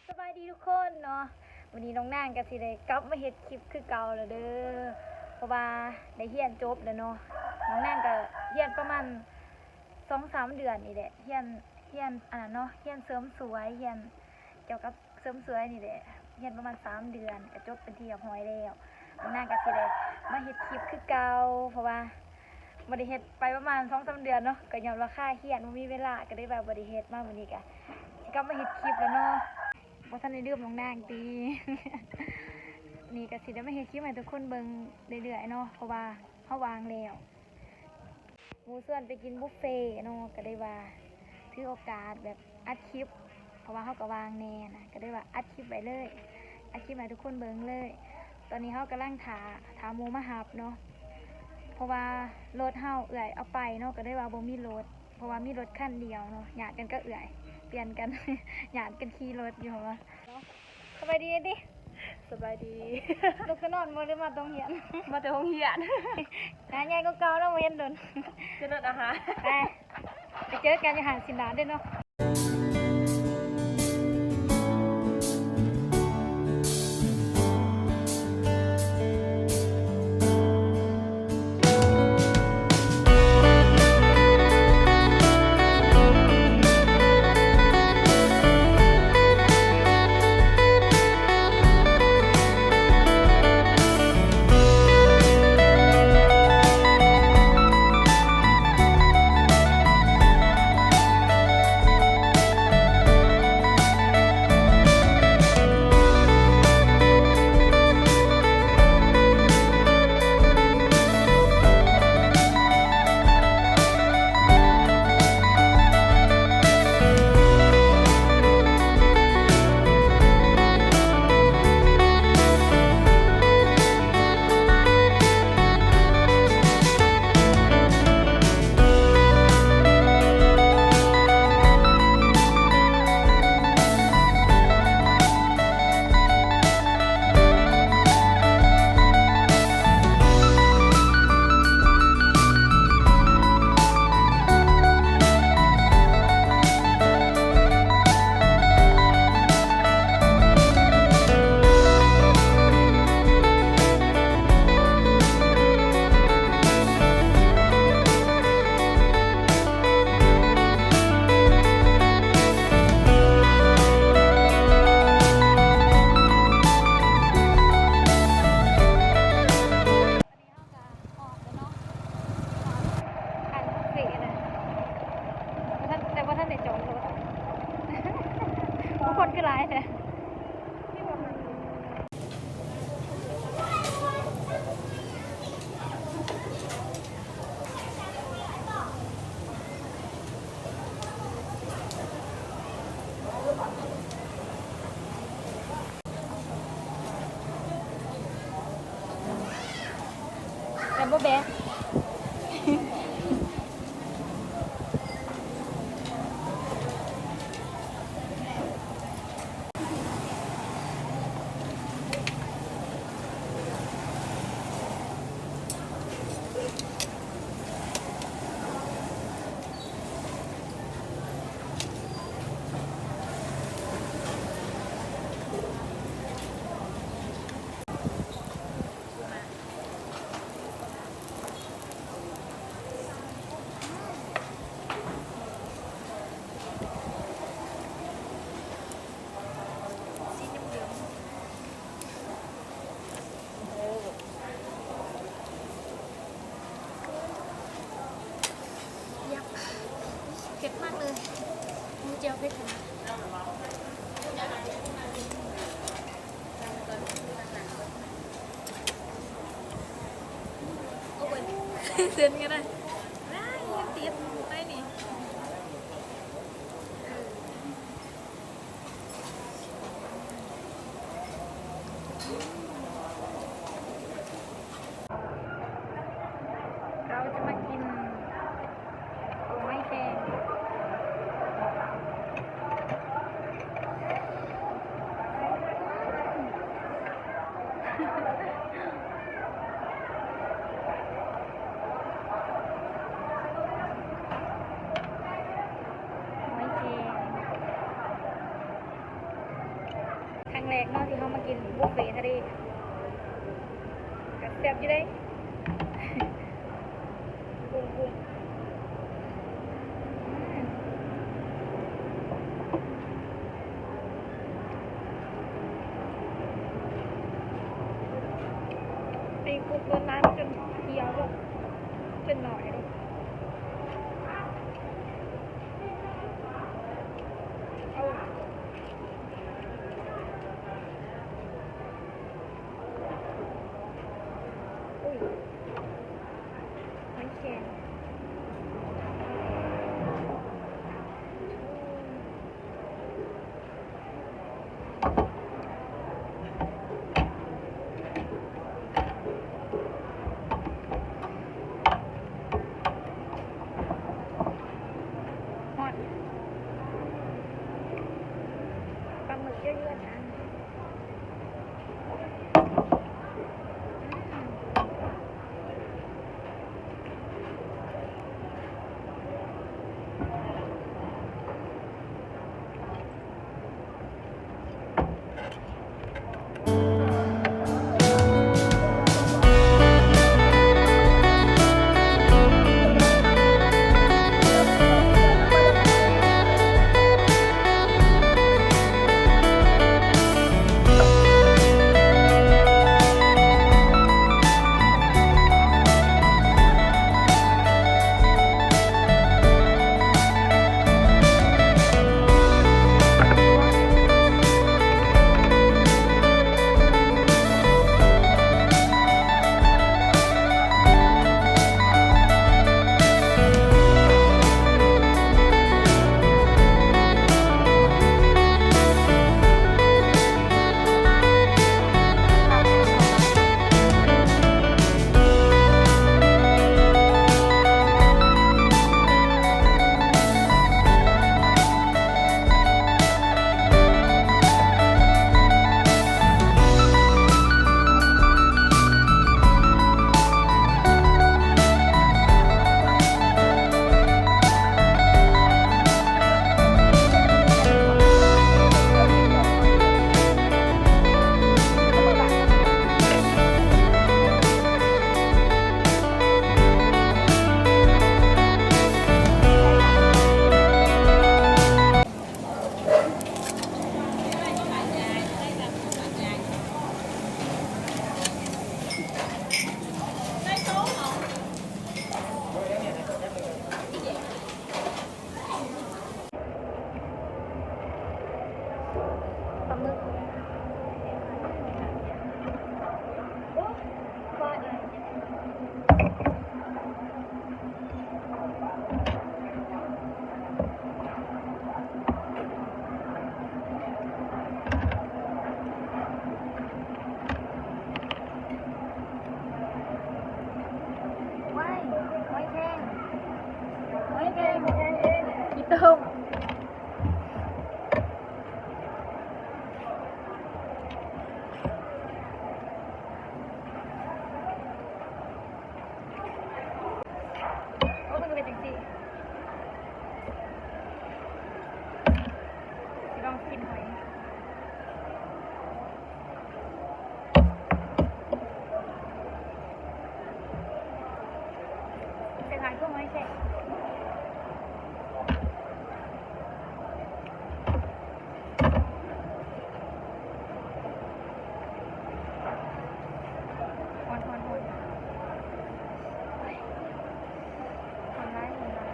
ສະບາຍດີທຸກຄົນເນາະ, ມື້ນີ້ນ້ອງນາງກໍຊິໄດ້ກັບມາເຮັດຄລິບຄືເກົ່າແລ້ວເດີ ເພາະວ່າໄດ້ຮຽນຈົບແລ້ວເນາະ. ນ້ອງນາງກໍຮຽນປະມານສອງສາມເດືອນນີ້ແຫຼະ, ຮຽນ ຮຽນອັນນັ້ນເນາະ, ຮຽນເສີມສວຍ, ຮຽນກ່ຽວກັບເສີມສວຍນີ້ແຫຼະ, ຮຽນປະມານສາມເດືອນກໍຈົບເປັນທີ່ຮຽບຮ້ອຍແລ້ວ. ນ້ອງນາງກໍຊິໄດ້ມາເຮັດຄລິບຄືເກົ່າ ເພາະວ່າ ບໍ່ໄດ້ເຮັດໄປປະມານສອງສາມເດືອນເນາະ, ກໍຍ້ອນວ່າຄາຮຽນ ບໍ່ມີເວລາ ກໍເລີຍວ່າບໍ່ໄດ້ເຮັດ. ມາມື້ນີ້ກໍຊິກັບມາເຮັດຄລິບແລ້ວເນາະ, ບໍ່ທັນໄດ້ລືມນ້ອງນາງຕິ. ນີ້ກໍຊິໄດ້ມາເຮັດຄລິບໃຫ້ທຸກຄົນເບິ່ງເລື້ອຍໆເນາະ, ເພາະວ່າເຮົາວ່າງແລ້ວ. ໝູ່ຊວນໄປກິນບຸບເຟເນາະ, ກໍເລີຍວ່າຖືໂອກາດແບບອັດຄລິບ ເພາະວ່າເຮົາກໍວ່າງແດ່ນະ, ກໍເລີຍວ່າອັດຄລິບໄວ້ເລີຍ, ອັດຄລິບໃຫ້ທຸກຄົນເບິ່ງເລີຍ. ຕອນນີ້ເຮົາກຳລັງຖ້າ ຖ້າໝູ່ມາຮັບເນາະ, ເພາະວ່າລົດເຮົາເອື້ອຍເອົາໄປເນາະ, ກໍເລີຍວ່າບໍ່ມີລົດ ເພາະວ່າມີລົດຄັນດຽວເນາະ, ຍາດກັນກັບເອື້ອຍ, ປ່ຽນກັນ ຍາດກັນຂີ່ລົດຢູ່ ເພາະວ່າ. ສະບາຍດີຕິ. ສະບາຍດີ. ລຸກແຕ່ນອນບໍ່ ຫຼືມາແຕ່ໂຮງຮຽນ? ມາແຕ່ໂຮງຮຽນ. ໜ້າໃຫຍ່ກວ່າເກົ່າເນາະ, ບໍ່ເຫັນດົນ. ຈະລົດອາຫານ. ໄປ ໄປເຈີກັນຢູ່ຫ້າງສິນດາດເດີເນາະ. ຮອດແລ້ວເນາະ ຮ້ານບຸບເຟະນະ, ບໍ່ທັນ ແຕ່ບໍ່ທັນໄດ້ຈອງລົດ. ຄົນຄືຫຼາຍແທ້. ແບບບໍ່ແບະ. ເຜັດມາກເລີຍ ມີແຈ່ວເຜັດຂະໜາດ. ໂອ້ຍ ເຊັນກໍໄດ້ ນາຍ ຍັງຕິດໄປນີ້. ເຮົາຈະມາກິນໄມ້ແຄງ. ໄມ້ແຄງ. ກເນາະ ທີ່ເຮົາມາກິນບຸບເຟທະເລ ກະແຊບຢູ່ເດ້. ປີ້ງກຸບໂດນນ້ຳຈົນຂຽວແລ້ວ ຈົນໜ້ອຍເດ້. ຮອດ ປາໝຶກເຍອະໆ ອັນ ປາໝຶກ ຫອຍ ຫອຍແຄງ ຫອຍແຄງ ຂີ້ຕົມ. ໂອ້ ມັນກະເປັນຈັ່ງຊີ້ ຊິລອງຊິມຫອຍ. ເປັນຫອຍ ຄືຫອຍແຄງ. ຮ້ອນ ຮ້ອນ ຮ້ອນ ຮ້ອນຫຼາຍ ຮ້ອນຫຼາຍ.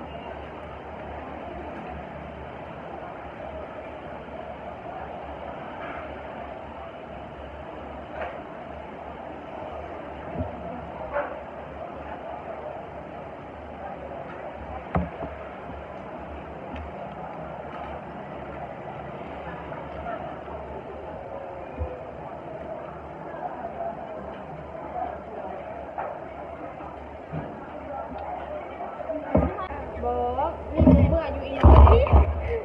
ບໍ່ ມີເມື່ອຢູ່ອີກ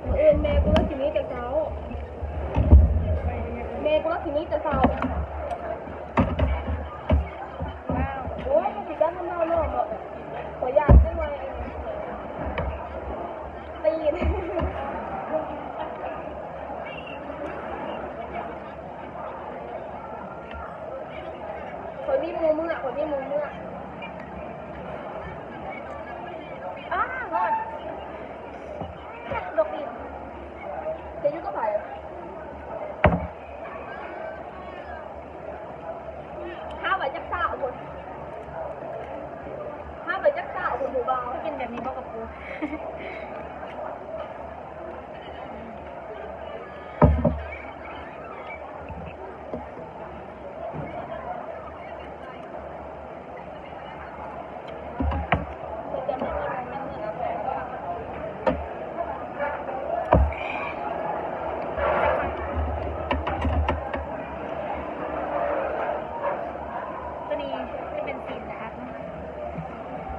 ມື້ອື່ນແມ່ກູລະຊິມີແຕ່ເຊົ້າ ແມ່ກູລະຊິມີແຕ່ເຊົ້າ. ໂອ້ຍ ມັນຊິກັນນຳເຮົາເນາະ ເນາະ ຂ້ອຍຢ້ານຈັກໜ້ອຍ ຕີນ. ມີໝູເມືອ ຂ້ອຍມີໝູເມືອ. ອ້າ ຮ້ອນ. ດອກດິນ. ຈະຢູ່ກັບໃຜ? ຫາໄວ້ຈັກຊາວພຸ້ນ ຫາໄວ້ຈັກຊາວພຸ້ນຜູ້ບ່າວ. ຄືກິນແບບນີ້ບໍ່ກັບປູ? ຕົວນີ້ຈະເປັນຊີ້ນດາດເນາະ.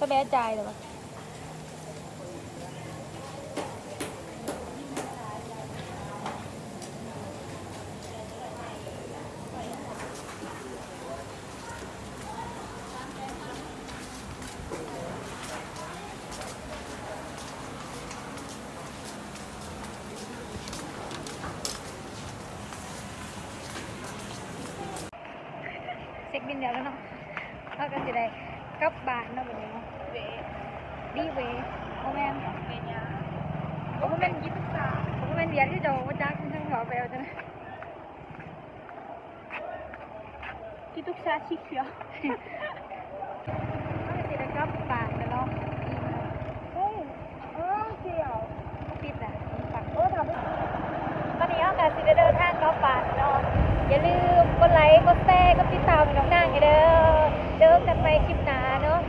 ສະແບຈ່າຍແລ້ວຫວາ? ເຊັກບິນແລ້ວເນາະ ເຮົາກໍຊິໄດ້ກັບບ້ານເນາະບັດນີ້ເນາະ. ເວ ດີເວ ບໍ່ແມ່ນ ເວຍາ ບໍ່ແມ່ນກິຕຸສາ ບໍ່ແມ່ນວຽກຄືເຈົ້າ ບໍ່ຈັກ ເຂົາເວົ້າໄປວ່າຈັ່ງໃດ. Ki tuksa chikyo. ເຮົາຊິໄດ້ກັບບ້ານແລ້ວເນາະ ອີ່ມແລ້ວ. ເຮີ້ຍ ເອີ ດຽວ ປິດລະ ເອີ ຖ້າບໍ່ ຕອນນີ້ເຮົາກໍຊິໄດ້ເດີນທາງກັບບ້ານເນາະ. ຢ່າລືມກົດໄລ ກົດແຊ ກົດຕິດຕາມໃຫ້ນ້ອງນາງແດ່ເດີ. ເຈີກັນໃໝ່ຄລິບໜ້າເນາະ.